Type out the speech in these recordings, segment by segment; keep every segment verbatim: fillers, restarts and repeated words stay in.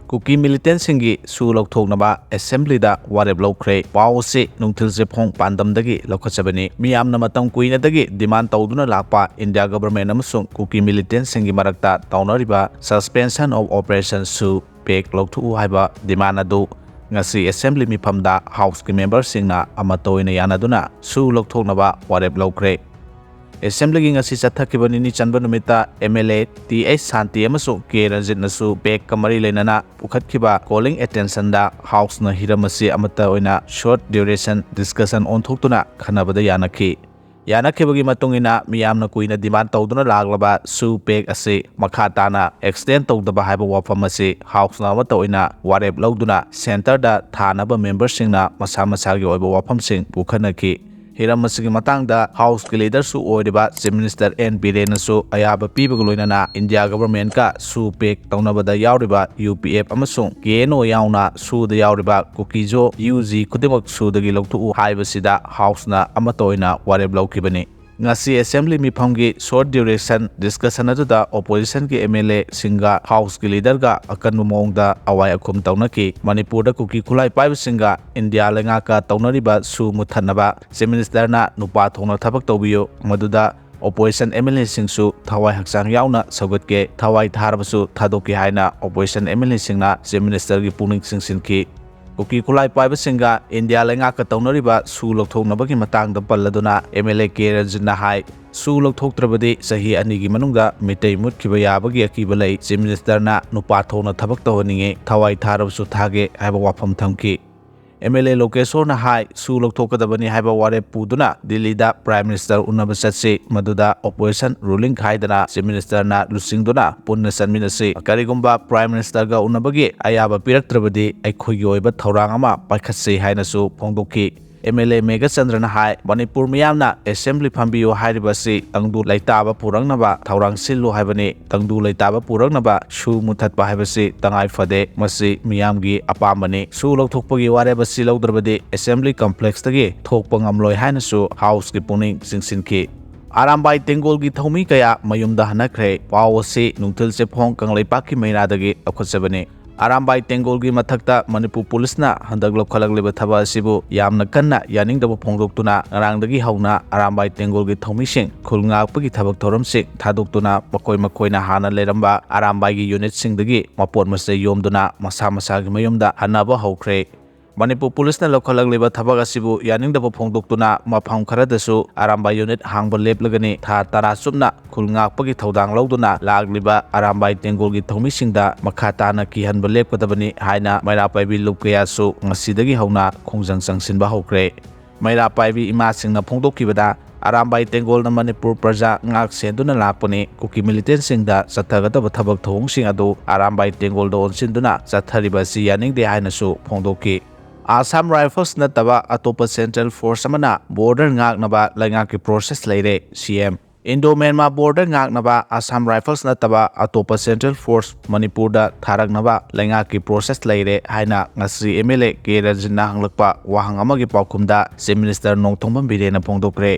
ꯀꯨꯀꯤ ꯃꯤꯂꯤꯇꯦꯟꯁꯤꯡꯒꯤ ꯁꯨ ꯂꯧꯊꯣꯛꯅꯕ ꯑꯦꯁꯦꯝꯕ꯭ꯂꯤꯗ ꯋꯥꯔꯦꯞ ꯂꯧꯈ꯭ꯔꯦ꯫ ꯄꯥꯎ ꯑꯁꯤ ꯅꯨꯡꯊꯤꯜ ꯆꯦꯐꯣꯡ ꯄꯥꯟꯗꯝꯗꯒꯤ ꯂꯧꯈꯠꯆꯕꯅꯤ꯫ ꯃꯤꯌꯥꯝꯅ ꯃꯇꯝ ꯀꯨꯏꯅꯗꯒꯤ ꯗꯤꯃꯥꯟ ꯇꯧꯗꯨꯅ ꯂꯥꯛꯄ ꯏꯟꯗꯤꯌꯥ ꯒꯚꯔꯟꯃꯦꯟꯠ ꯑꯃꯁꯨꯡ ꯀꯨꯀꯤ ꯃꯤꯂꯤꯇꯦꯟꯁꯤꯡꯒꯤ ꯃꯔꯛꯇ ꯇꯧꯅꯔꯤꯕ Suspension of Operation ꯁꯨ ꯄꯦꯛ ꯂꯧꯊꯣꯛꯎ ꯍꯥꯏꯕ ꯗꯤꯃꯥꯟ ꯑꯗꯨ ꯉꯁꯤ ꯑꯦꯁꯦꯝꯕ꯭ꯂꯤ ꯃꯤꯐꯝꯗ ꯍꯥꯎꯁꯀꯤ ꯃꯦꯝꯕꯔꯁꯤꯡꯅ ꯑꯃꯠꯇ ꯑꯣꯏꯅ ꯌꯥꯅꯗꯨꯅ ꯁꯨ ꯂꯧꯊꯣꯛꯅꯕ ꯋꯥꯔꯦꯞ ꯂꯧꯈ꯭ꯔꯦ꯫ ꯑꯦꯁꯦꯝꯕ꯭ꯂꯤꯒꯤ ꯉꯁꯤ ꯆꯠꯊꯈꯤꯕ ꯅꯤꯅꯤ ꯆꯟꯕ ꯅꯨꯃꯤꯠꯇ M L A T H Shanti ꯑꯃꯁꯨꯡ ꯀꯦ ꯔꯟꯖꯤꯠꯅꯁꯨ ꯄꯦꯛꯀ ꯃꯔꯤ ꯂꯩꯅꯅ ꯄꯨꯈꯠꯈꯤꯕ ꯀꯣꯂꯤꯡ ꯑꯦꯇꯦꯟꯁꯟꯗ ꯍꯥꯎꯁꯅ ꯍꯤꯔꯝ ꯑꯁꯤ ꯑꯃꯠꯇ ꯑꯣꯏꯅ ꯁꯣꯔꯠ ꯗ꯭ꯌꯨꯔꯦꯁꯟ ꯗꯤꯁꯀꯁꯟ ꯑꯣꯟꯊꯣꯛꯇꯨꯅ ꯈꯟꯅꯕꯗ ꯌꯥꯅꯈꯤ꯫ ꯌꯥꯅꯈꯤꯕꯒꯤ ꯃꯇꯨꯡ ꯏꯟꯅ ꯃꯤꯌꯥꯝꯅ ꯀꯨꯏꯅ ꯗꯤꯃꯥꯟ ꯇꯧꯗꯨꯅ ꯂꯥꯛꯂꯕ ꯁꯨ ꯄꯦꯛ ꯑꯁꯤ ꯃꯈꯥ ꯇꯥꯅ ꯑꯦꯛꯁꯇꯦꯟ ꯇꯧꯗꯕ ꯍꯥꯏꯕ ꯋꯥꯐꯝ ꯑꯁꯤ ꯍꯥꯎꯁꯅ ꯑꯃꯠꯇ ꯑꯣꯏꯅ ꯋꯥꯔꯦꯞ ꯂꯧꯗꯨꯅ ꯁꯦꯟꯇꯔꯗ ꯊꯥꯅꯕ ꯃꯦꯝꯕꯔꯁꯤꯡꯅ ꯃꯁꯥ ꯃꯁꯥꯒꯤ ꯑꯣꯏꯕ ꯋꯥꯐꯝꯁꯤꯡ ꯄꯨꯈꯠꯅꯈꯤ꯫ ꯍꯤꯔꯝ ꯑꯁꯤꯒꯤ ꯃꯇꯥꯡꯗ ꯍꯥꯎꯁꯀꯤ ꯂꯤꯗꯔꯁꯨ ꯑꯣꯏꯔꯤꯕ ꯆꯤꯐ ꯃꯤꯅꯤꯁꯇꯔ ꯑꯦꯟ ꯕꯤꯔꯦꯟꯅꯁꯨ ꯑꯌꯥꯕ ꯄꯤꯕꯒ ꯂꯣꯏꯅꯅ ꯏꯟꯗꯤꯌꯥ ꯒꯚꯔꯟꯃꯦꯟꯠꯀ ꯁꯨ ꯄꯦꯛ ꯇꯧꯅꯕꯗ ꯌꯥꯎꯔꯤꯕ ꯌꯨ ꯄꯤ ꯑꯦꯐ ꯑꯃꯁꯨꯡ ꯀꯦ ꯑꯦꯟ ꯑꯣ ꯌꯥꯎꯅ ꯁꯨꯗ ꯌꯥꯎꯔꯤꯕ ꯀꯨꯀꯤꯖꯣ ꯌꯨ ꯖꯤ ꯈꯨꯗꯤꯡꯃꯛ ꯁꯨꯗꯒꯤ ꯂꯧꯊꯣꯛꯎ ꯍꯥꯏꯕꯁꯤꯗ ꯍꯥꯎꯁꯅ ꯑꯃꯠꯇ ꯑꯣꯏꯅ ꯋꯥꯔꯦꯞ ꯂꯧꯈꯤꯕꯅꯤ꯫ ꯉꯁꯤ ꯑꯦꯁꯦꯝꯕ꯭ꯂꯤ ꯃꯤꯐꯝꯒꯤ ꯁꯣꯔꯠ ꯗ꯭ꯌꯨꯔꯦꯁꯟ ꯗꯤꯁꯀꯁꯟ ꯑꯗꯨꯗ ꯑꯣꯄꯣꯖꯤꯁꯟꯒꯤ ꯑꯦꯝ ꯑꯦꯜ ꯑꯦꯁꯤꯡꯒ ꯍꯥꯎꯁꯀꯤ ꯂꯤꯗꯔꯒ ꯑꯀꯟꯕ ꯃꯑꯣꯡꯗ ꯑꯋꯥꯏ ꯑꯈꯨꯝ ꯇꯧꯅꯈꯤ꯫ ꯃꯅꯤꯄꯨꯔꯗ ꯀꯨꯀꯤ ꯈꯨꯠꯂꯥꯏ ꯄꯥꯏꯕꯁꯤꯡꯒ ꯏꯟꯗꯤꯌꯥ ꯂꯩꯉꯥꯛꯀ ꯇꯧꯅꯔꯤꯕ ꯁꯨ ꯃꯨꯠꯊꯠꯅꯕ ꯆꯤꯐ ꯃꯤꯅꯤꯁꯇꯔꯅ ꯅꯨꯄꯥ ꯊꯣꯛꯅ ꯊꯕꯛ ꯇꯧꯕꯤꯌꯨ, ꯃꯗꯨꯗ ꯑꯣꯄꯣꯖꯤꯁꯟ ꯑꯦꯝ ꯑꯦꯜ ꯑꯦꯁꯤꯡꯁꯨ ꯊꯋꯥꯏ ꯍꯛꯆꯥꯡ ꯌꯥꯎꯅ ꯁꯧꯒꯠꯀꯦ, ꯊꯋꯥꯏ ꯊꯥꯔꯕꯁꯨ ꯊꯥꯗꯣꯛꯀꯦ ꯍꯥꯏꯅ ꯑꯣꯄꯣꯖꯤꯁꯟ ꯑꯦꯝ ꯑꯦꯜ ꯑꯦꯁꯤꯡꯅ ꯆꯤꯐ ꯃꯤꯅꯤꯁꯇꯔꯒꯤ ꯄꯨꯛꯅꯤꯡ ꯆꯤꯡꯁꯤꯟꯈꯤ꯫ ꯀꯨꯀꯤ ꯈꯨꯠꯂꯥꯏ ꯄꯥꯏꯕꯁꯤꯡꯒ ꯏꯟꯗꯤꯌꯥ ꯂꯩꯉꯥꯛꯀ ꯇꯧꯅꯔꯤꯕ ꯁꯨ ꯂꯧꯊꯣꯛꯅꯕꯒꯤ ꯃꯇꯥꯡꯗ ꯄꯜꯂꯗꯨꯅ ꯑꯦꯝ ꯑꯦꯜ ꯑꯦ ꯀꯦ ꯔꯟꯖꯤꯠꯅ ꯍꯥꯏ, ꯁꯨ ꯂꯧꯊꯣꯛꯇ꯭ꯔꯕꯗꯤ ꯆꯍꯤ ꯑꯅꯤꯒꯤ ꯃꯅꯨꯡꯗ ꯃꯤꯇꯩ ꯃꯨꯠꯈꯤꯕ ꯌꯥꯕꯒꯤ ꯑꯀꯤꯕ ꯂꯩ꯫ ꯆꯤꯐ ꯃꯤꯅꯤꯁꯇꯔꯅ ꯅꯨꯄꯥ ꯊꯣꯛꯅ ꯊꯕꯛ ꯇꯧꯍꯟꯅꯤꯡꯉꯤ, ꯊꯋꯥꯏ ꯊꯥꯔꯕꯁꯨ ꯊꯥꯒꯦ ꯍꯥꯏꯕ ꯋꯥꯐꯝ ꯊꯝꯈꯤ꯫ ꯑꯦꯝ ꯑꯦꯜ ꯑꯦ ꯂꯣꯀꯦꯁꯣꯔꯅ ꯍꯥꯏ, ꯁꯨ ꯂꯧꯊꯣꯛꯀꯗꯕꯅꯤ ꯍꯥꯏꯕ ꯋꯥꯔꯦꯞ ꯄꯨꯗꯨꯅ ꯗꯤꯜꯂꯤꯗ ꯄ꯭ꯔꯥꯏꯝ ꯃꯤꯅꯤꯁꯇꯔ ꯎꯅꯕ ꯆꯠꯁꯤ, ꯃꯗꯨꯗ ꯑꯣꯄꯣꯖꯤꯁꯟ ꯔꯨꯂꯤꯡ ꯈꯥꯏꯗꯅ ꯆꯤꯐ ꯃꯤꯅꯤꯁꯇꯔꯅ ꯂꯨꯆꯤꯡꯗꯨꯅ ꯄꯨꯟꯅ ꯆꯠꯃꯤꯟꯅꯁꯤ꯫ ꯀꯔꯤꯒꯨꯝꯕ ꯄ꯭ꯔꯥꯏꯝ ꯃꯤꯅꯤꯁꯇꯔꯒ ꯎꯅꯕꯒꯤ ꯑꯌꯥꯕ ꯄꯤꯔꯛꯇ꯭ꯔꯕꯗꯤ ꯑꯩꯈꯣꯏꯒꯤ ꯑꯣꯏꯕ ꯊꯧꯔꯥꯡ ꯑꯃ ꯄꯥꯏꯈꯠꯁꯤ ꯍꯥꯏꯅꯁꯨ ꯐꯣꯡꯗꯣꯛꯈꯤ꯫ ꯑꯦꯝ ꯑꯦꯜ ꯑꯦ ꯃꯦꯘꯆꯟꯗ꯭ꯔꯅ ꯍꯥꯏ, ꯃꯅꯤꯄꯨꯔ ꯃꯤꯌꯥꯝꯅ ꯑꯦꯁꯦꯝꯕ꯭ꯂꯤ ꯐꯝꯕꯤꯌꯨ ꯍꯥꯏꯔꯤꯕ ꯑꯁꯤ ꯇꯪꯗꯨ ꯂꯩꯇꯥꯕ ꯄꯨꯔꯛꯅꯕ ꯊꯧꯔꯥꯡ ꯁꯤꯜꯂꯨ ꯍꯥꯏꯕꯅꯤ꯫ ꯇꯪꯗꯨ ꯂꯩꯇꯥꯕ ꯄꯨꯔꯛꯅꯕ ꯁꯨ ꯃꯨꯊꯠꯄ ꯍꯥꯏꯕꯁꯤ ꯇꯉꯥꯏ ꯐꯗꯦ, ꯃꯁꯤ ꯃꯤꯌꯥꯝꯒꯤ ꯑꯄꯥꯝꯕꯅꯤ꯫ ꯁꯨ ꯂꯧꯊꯣꯛꯄꯒꯤ ꯋꯥꯔꯦꯞ ꯑꯁꯤ ꯂꯧꯗ꯭ꯔꯕꯗꯤ ꯑꯦꯁꯦꯝꯕ꯭ꯂꯤ ꯀꯝꯄ꯭ꯂꯦꯛꯁꯇꯒꯤ ꯊꯣꯛꯄ ꯉꯝꯂꯣꯏ ꯍꯥꯏꯅꯁꯨ ꯍꯥꯎꯁꯀꯤ ꯄꯨꯛꯅꯤꯡ ꯆꯤꯡꯁꯤꯟꯈꯤ꯫ ꯑꯔꯥꯝꯕꯥꯏ ꯇꯦꯡꯒꯣꯜꯒꯤ ꯊꯧꯃꯤ ꯀꯌꯥ ꯃꯌꯨꯝꯗ ꯍꯟꯅꯈ꯭ꯔꯦ꯫ ꯄꯥꯎ ꯑꯁꯤ ꯅꯨꯡꯊꯤꯜ ꯆꯦꯐꯣꯡ ꯀꯪꯂꯩꯄꯥꯛꯀꯤ ꯃꯩꯔꯥꯗꯒꯤ ꯂꯧꯈꯠꯆꯕꯅꯤ꯫ ꯑꯔꯥꯝꯕꯥꯏ ꯇꯦꯡꯒꯣꯜꯒꯤ ꯃꯊꯛꯇ ꯃꯅꯤꯄꯨꯔ ꯄꯨꯂꯤꯁꯅ ꯍꯟꯗꯛ ꯂꯧꯈꯠꯂꯛꯂꯤꯕ ꯊꯕꯛ ꯑꯁꯤꯕꯨ ꯌꯥꯝꯅ ꯀꯟꯅ ꯌꯥꯅꯤꯡꯗꯕ ꯐꯣꯡꯗꯣꯛꯇꯨꯅ ꯉꯔꯥꯡꯗꯒꯤ ꯍꯧꯅ ꯑꯔꯥꯝꯕꯥꯏ ꯇꯦꯡꯒꯣꯜꯒꯤ ꯊꯧꯃꯤꯁꯤꯡ ꯈꯨꯜ ꯉꯥꯛꯄꯒꯤ ꯊꯕꯛ ꯊꯧꯔꯝꯁꯤꯡ ꯊꯥꯗꯣꯛꯇꯨꯅ ꯃꯈꯣꯏ ꯃꯈꯣꯏꯅ ꯍꯥꯟꯅ ꯂꯩꯔꯝꯕ ꯑꯔꯥꯝꯕꯥꯏꯒꯤ ꯌꯨꯅꯤꯠꯁꯤꯡꯗꯒꯤ ꯃꯄꯣꯠ ꯃꯆꯩ ꯌꯣꯝꯗꯨꯅ ꯃꯁꯥ ꯃꯁꯥꯒꯤ ꯃꯌꯨꯝꯗ ꯍꯟꯅꯕ ꯍꯧꯈ꯭ꯔꯦ꯫ ꯃꯅꯤꯄꯨꯔ ꯄꯨꯂꯤꯁꯅ ꯂꯧꯈꯠꯂꯛꯂꯤꯕ ꯊꯕꯛ ꯑꯁꯤꯕꯨ ꯌꯥꯅꯤꯡꯗꯕ ꯐꯣꯡꯗꯣꯛꯇꯨꯅ ꯃꯐꯝ ꯈꯔꯗꯁꯨ ꯑꯔꯥꯝꯕꯥꯏ ꯌꯨꯅꯤꯠ ꯍꯥꯡꯕ ꯂꯦꯞꯂꯒꯅꯤ, ꯊꯥ ꯇꯔꯥ ꯆꯨꯞꯅ ꯈꯨꯜ ꯉꯥꯛꯄꯒꯤ ꯊꯧꯗꯥꯡ ꯂꯧꯗꯨꯅ ꯂꯥꯛꯂꯤꯕ ꯑꯔꯥꯝꯕꯥꯏ ꯇꯦꯡꯒꯣꯜꯒꯤ ꯊꯧꯃꯤꯁꯤꯡꯗ ꯃꯈꯥ ꯇꯥꯅ ꯀꯤꯍꯟꯕ ꯂꯦꯞꯀꯗꯕꯅꯤ ꯍꯥꯏꯅ ꯃꯩꯔꯥ ꯄꯥꯏꯕꯤ ꯂꯨꯞ ꯀꯌꯥꯁꯨ ꯉꯁꯤꯗꯒꯤ ꯍꯧꯅ ꯈꯣꯡꯖꯪ ꯆꯪꯁꯤꯟꯕ ꯍꯧꯈ꯭ꯔꯦ꯫ ꯃꯩꯔꯥ ꯄꯥꯏꯕꯤ ꯏꯃꯥꯁꯤꯡꯅ ꯐꯣꯡꯗꯣꯛꯈꯤꯕꯗ, ꯑꯔꯥꯝꯕꯥꯏ ꯇꯦꯡꯒꯣꯜꯅ ꯃꯅꯤꯄꯨꯔ ꯄ꯭ꯔꯖꯥ ꯉꯥꯛ ꯁꯦꯟꯗꯨꯅ ꯂꯥꯛꯄꯅꯤ, ꯀꯨꯀꯤ ꯃꯤꯂꯤꯇꯦꯟꯁꯤꯡꯗ ꯆꯠꯊꯒꯗꯕ ꯊꯕꯛ ꯊꯧꯑꯣꯡꯁꯤꯡ ꯑꯗꯨ ꯑꯔꯥꯝꯕꯥꯏ ꯇꯦꯡꯒꯣꯜꯗ ꯑꯣꯟꯁꯤꯟꯗꯨꯅ ꯆꯠꯊꯔꯤꯕ ꯑꯁꯤ ꯌꯥꯅꯤꯡꯗꯦ ꯍꯥꯏꯅꯁꯨ ꯐꯣꯡꯗꯣꯛꯈꯤ꯫ ꯑꯁꯥꯝ ꯔꯥꯏꯐꯜꯁ ꯅꯠꯇꯕ ꯑꯇꯣꯞꯄ ꯁꯦꯟꯇ꯭ꯔꯦꯜ ꯐꯣꯔꯁ ꯑꯃꯅ ꯕꯣꯔꯗꯔ ꯉꯥꯛꯅꯕ ꯂꯩꯉꯥꯛꯀꯤ ꯄ꯭ꯔꯣꯁꯦꯁ ꯂꯩꯔꯦ, C M. Indo Myanmar border ꯉꯥꯛꯅꯕ ꯑꯁꯥꯝ ꯔꯥꯏꯐꯜꯁ ꯅꯠꯇꯕ ꯑꯇꯣꯞꯄ ꯁꯦꯟꯇ꯭ꯔꯦꯜ ꯐꯣꯔꯁ ꯃꯅꯤꯄꯨꯔꯗ ꯊꯥꯔꯛꯅꯕ ꯂꯩꯉꯥꯛꯀꯤ ꯄ꯭ꯔꯣꯁꯦꯁ ꯂꯩꯔꯦ ꯍꯥꯏꯅ ꯉꯁꯤ ꯑꯦꯝ ꯑꯦꯜ ꯑꯦ ꯀꯦ ꯔꯟꯖꯤꯠꯅ ꯍꯪꯂꯛꯄ ꯋꯥꯍꯪ ꯑꯃꯒꯤ ꯄꯥꯎꯈꯨꯝꯗ ꯆꯤꯐ ꯃꯤꯅꯤꯁꯇꯔ ꯅꯣꯡꯊꯣꯝꯕꯝ ꯕꯤꯔꯦꯟꯅ ꯐꯣꯡꯗꯣꯛꯈ꯭ꯔꯦ꯫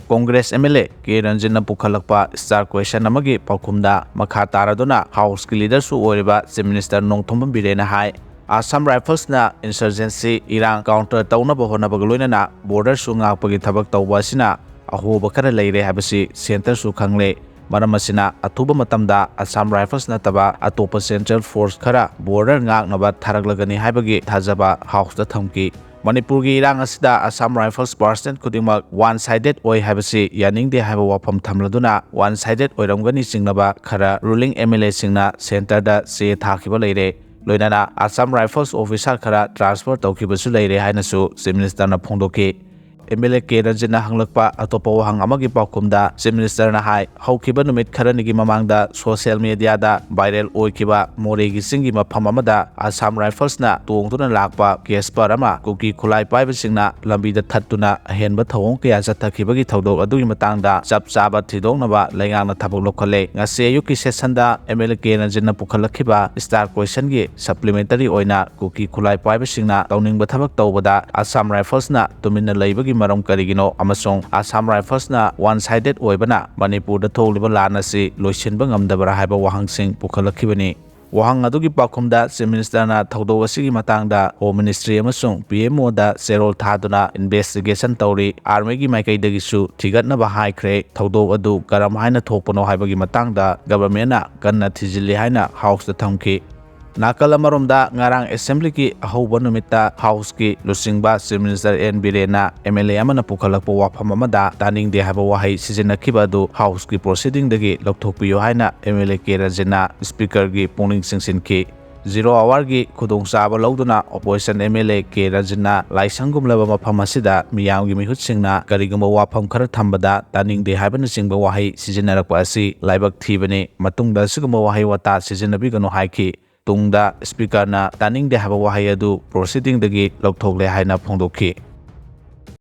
Congress M L A K ꯔꯟꯖꯤꯠꯅ ꯄꯨꯈꯠꯂꯛꯄ ꯁ꯭ꯇꯥꯔ ꯀ꯭ꯋꯦꯁꯟ ꯑꯃꯒꯤ ꯄꯥꯎꯈꯨꯝꯗ ꯃꯈꯥ ꯇꯥꯔꯗꯨꯅ ꯍꯥꯎꯁꯀꯤ ꯂꯤꯗꯔꯁꯨ ꯑꯣꯏꯔꯤꯕ ꯆꯤꯐ ꯃꯤꯅꯤꯁꯇꯔ ꯅꯣꯡꯊꯣꯝꯕꯝ ꯕꯤꯔꯦꯟꯅ ꯍꯥꯏ, ꯑꯁꯥꯝ ꯔꯥꯏꯐꯜꯁꯅ ꯏꯟꯁꯔꯖꯦꯟꯁꯤ ꯏꯔꯥꯡ ꯀꯥꯎꯟꯇꯔ ꯇꯧꯅꯕ ꯍꯣꯠꯅꯕꯒ ꯂꯣꯏꯅꯅ ꯕꯣꯔꯗꯔꯁꯨ ꯉꯥꯛꯄꯒꯤ ꯊꯕꯛ ꯇꯧꯕ ꯑꯁꯤꯅ ꯑꯍꯣꯕ ꯈꯔ ꯂꯩꯔꯦ ꯍꯥꯏꯕꯁꯤ ꯁꯦꯟꯇꯔꯁꯨ ꯈꯪꯂꯦ꯫ ꯃꯔꯝ ꯑꯁꯤꯅ ꯑꯊꯨꯕ ꯃꯇꯝꯗ ꯑꯁꯥꯝ ꯔꯥꯏꯐꯜꯁ ꯅꯠꯇꯕ ꯑꯇꯣꯞꯄ ꯁꯦꯟꯇ꯭ꯔꯦꯜ ꯐꯣꯔꯁ ꯈꯔ ꯕꯣꯔꯗꯔ ꯉꯥꯛꯅꯕ ꯊꯥꯔꯛꯂꯒꯅꯤ ꯍꯥꯏꯕꯒꯤ ꯊꯥꯖꯕ ꯍꯥꯎꯁꯇ ꯊꯝꯈꯤ꯫ ꯃꯅꯤꯄꯨꯔꯒꯤ ꯏꯔꯥꯡ ꯑꯁꯤꯗ ꯑꯁꯥꯝ ꯔꯥꯏꯐꯜꯁ ꯄꯥꯔꯁꯅꯦꯜ ꯈꯨꯗꯤꯡꯃꯛ ꯋꯥꯟ ꯁꯥꯏꯗꯦꯠ ꯑꯣꯏ ꯍꯥꯏꯕꯁꯤ ꯌꯥꯅꯤꯡꯗꯦ ꯍꯥꯏꯕ ꯋꯥꯐꯝ ꯊꯝꯂꯗꯨꯅ, ꯋꯥꯟ ꯁꯥꯏꯗꯦꯠ ꯑꯣꯏꯔꯝꯒꯅꯤ ꯆꯤꯡꯅꯕ ꯈꯔ ꯔꯨꯂꯤꯡ ꯑꯦꯝ ꯑꯦꯜ ꯑꯦꯁꯤꯡꯅ ꯁꯦꯟꯇꯔꯗ ꯆꯦ ꯊꯥꯈꯤꯕ ꯂꯩꯔꯦ꯫ ꯂꯣꯏꯅꯅ ꯑꯁꯥꯝ ꯔꯥꯏꯐꯜꯁ ꯑꯣꯐꯤꯁꯥꯔ ꯈꯔ ꯇ꯭ꯔꯥꯟꯁꯐꯔ ꯇꯧꯈꯤꯕꯁꯨ ꯂꯩꯔꯦ ꯍꯥꯏꯅꯁꯨ ꯆꯤꯐ ꯃꯤꯅꯤꯁꯇꯔꯅ ꯐꯣꯡꯗꯣꯛꯈꯤ꯫ ꯑꯦꯝ ꯑꯦꯜ ꯑꯦ ꯀꯦ ꯔꯟꯖꯤꯠꯅ ꯍꯪꯂꯛꯄ ꯑꯇꯣꯞꯄ ꯋꯥꯍꯪ ꯑꯃꯒꯤ ꯄꯥꯎꯈꯨꯝꯗ ꯆꯤꯐ ꯃꯤꯅꯤꯁꯇꯔꯅ ꯍꯥꯏ, ꯍꯧꯈꯤꯕ ꯅꯨꯃꯤꯠ ꯈꯔꯅꯤꯒꯤ ꯃꯃꯥꯡꯗ ꯁꯣꯁꯤꯌꯦꯜ ꯃꯤꯗꯤꯌꯥꯗ ꯚꯥꯏꯔꯦꯜ ꯑꯣꯏꯈꯤꯕ ꯃꯣꯔꯦꯒꯤ ꯆꯤꯡꯒꯤ ꯃꯐꯝ ꯑꯃꯗ ꯑꯁꯥꯝ ꯔꯥꯏꯐꯜꯁꯅ ꯇꯣꯡꯗꯨꯅ ꯂꯥꯛꯄ ꯀꯦꯁꯄꯔ ꯑꯃ ꯀꯨꯀꯤ ꯈꯨꯠꯂꯥꯏ ꯄꯥꯏꯕꯁꯤꯡꯅ ꯂꯝꯕꯤꯗ ꯊꯠꯇꯨꯅ ꯑꯍꯦꯟꯕ ꯊꯧꯑꯣꯡ ꯀꯌꯥ ꯆꯠꯊꯈꯤꯕꯒꯤ ꯊꯧꯗꯣꯛ ꯑꯗꯨꯒꯤ ꯃꯇꯥꯡꯗ ꯆꯞ ꯆꯥꯕ ꯊꯤꯗꯣꯛꯅꯕ ꯂꯩꯉꯥꯛꯅ ꯊꯕꯛ ꯂꯧꯈꯠꯂꯦ꯫ ꯉꯁꯤ ꯑꯌꯨꯛꯀꯤ ꯁꯦꯁꯟꯗ ꯑꯦꯝ ꯑꯦꯜ ꯑꯦ ꯀꯦ ꯔꯟꯖꯤꯠꯅ ꯄꯨꯈꯠꯂꯛꯈꯤꯕ ꯁ꯭ꯇꯥꯔ ꯀ꯭ꯋꯦꯁꯟꯒꯤ ꯁꯄ꯭ꯂꯤꯃꯦꯟꯇꯔꯤ ꯑꯣꯏꯅ ꯀꯨꯀꯤ ꯈꯨꯠꯂꯥꯏ ꯄꯥꯏꯕꯁꯤꯡꯅ ꯇꯧꯅꯤꯡꯕ ꯊꯕꯛ ꯇꯧꯕꯗ ꯑꯁꯥꯝ ꯔꯥꯏꯐꯜꯁꯅ ꯇꯨꯃꯤꯟꯅ ꯂꯩꯕꯒꯤ ꯃꯔꯝ ꯀꯔꯤꯒꯤꯅꯣ ꯑꯃꯁꯨꯡ ꯑꯁꯥꯝ ꯔꯥꯏꯐꯜꯁꯅ ꯋꯥꯟ ꯁꯥꯏꯗꯦꯠ ꯑꯣꯏꯕꯅ ꯃꯅꯤꯄꯨꯔꯗ ꯊꯣꯛꯂꯤꯕ ꯂꯥꯟ ꯑꯁꯤ ꯂꯣꯏꯁꯤꯟꯕ ꯉꯝꯗꯕ꯭ꯔꯥ ꯍꯥꯏꯕ ꯋꯥꯍꯪꯁꯤꯡ ꯄꯨꯈꯠꯂꯛꯈꯤꯕꯅꯤ꯫ ꯋꯥꯍꯪ ꯑꯗꯨꯒꯤ ꯄꯥꯎꯈꯨꯝꯗ Chief Ministerꯅ ꯊꯧꯗꯣꯛ ꯑꯁꯤꯒꯤ ꯃꯇꯥꯡꯗ Home Ministry ꯑꯃꯁꯨꯡ PMOꯗ ꯆꯦꯔꯣꯜ ꯊꯥꯗꯨꯅ investigation ꯇꯧꯔꯤ, armyꯒꯤ ꯃꯥꯏꯀꯩꯗꯒꯤꯁꯨ ꯊꯤꯒꯠꯅꯕ ꯍꯥꯏꯈ꯭ꯔꯦ꯫ ꯊꯧꯗꯣꯛ ꯑꯗꯨ ꯀꯔꯝ ꯍꯥꯏꯅ ꯊꯣꯛꯄꯅꯣ ꯍꯥꯏꯕꯒꯤ ꯃꯇꯥꯡꯗ governmentꯅ ꯀꯟꯅ ꯊꯤꯖꯤꯜꯂꯤ ꯍꯥꯏꯅ Houseꯇ ꯊꯝꯈꯤ꯫ ꯅꯥꯀꯜ ꯑꯃꯔꯣꯝꯗ, ꯉꯔꯥꯡ Assemblyꯒꯤ ꯑꯍꯧꯕ ꯅꯨꯃꯤꯠꯇ Houseꯀꯤ ꯂꯨꯆꯤꯡꯕ Chief Minister N ꯕꯤꯔꯦꯟꯅ MLA ꯑꯃꯅ ꯄꯨꯈꯠꯂꯛꯄ ꯋꯥꯐꯝ ꯑꯃꯗ ꯇꯥꯅꯤꯡꯗꯦ ꯍꯥꯏꯕ ꯋꯥꯍꯩ ꯁꯤꯖꯤꯟꯅꯈꯤꯕ ꯑꯗꯨ Houseꯀꯤ proceedingꯗꯒꯤ ꯂꯧꯊꯣꯛꯄꯤꯌꯨ ꯍꯥꯏꯅ MLA ꯀꯦ ꯔꯟꯖꯤꯠꯅ Speakerꯒꯤ ꯄꯨꯛꯅꯤꯡ ꯆꯤꯡꯁꯤꯟꯈꯤ꯫ Zero hourꯒꯤ ꯈꯨꯗꯣꯡꯆꯥꯕ ꯂꯧꯗꯨꯅ opposition MLA ꯀꯦ ꯔꯟꯖꯤꯠꯅ ꯂꯥꯏꯁꯪꯒꯨꯝꯂꯕ ꯃꯐꯝ ꯑꯁꯤꯗ ꯃꯤꯌꯥꯝꯒꯤ ꯃꯤꯍꯨꯠꯁꯤꯡꯅ ꯀꯔꯤꯒꯨꯝꯕ ꯋꯥꯐꯝ ꯈꯔ ꯊꯝꯕꯗ ꯇꯥꯅꯤꯡꯗꯦ ꯍꯥꯏꯕꯅꯆꯤꯡꯕ ꯋꯥꯍꯩ ꯁꯤꯖꯤꯟꯅꯔꯛꯄ ꯑꯁꯤ ꯂꯥꯏꯕꯛ ꯊꯤꯕꯅꯤ꯫ ꯃꯇꯨꯡꯗ ꯑꯁꯤꯒꯨꯝꯕ ꯋꯥꯍꯩ ꯋꯥꯇꯥ ꯁꯤꯖꯤꯟꯅꯕꯤꯒꯅꯨ ꯍꯥꯏꯈꯤ꯫ ꯇꯨꯡꯗ Speakerꯅ ꯇꯥꯅꯤꯡꯗꯦ ꯍꯥꯏꯕ ꯋꯥꯍꯩ ꯑꯗꯨ proceedingꯗꯒꯤ ꯂꯧꯊꯣꯛꯂꯦ ꯍꯥꯏꯅ ꯐꯣꯡꯗꯣꯛꯈꯤ꯫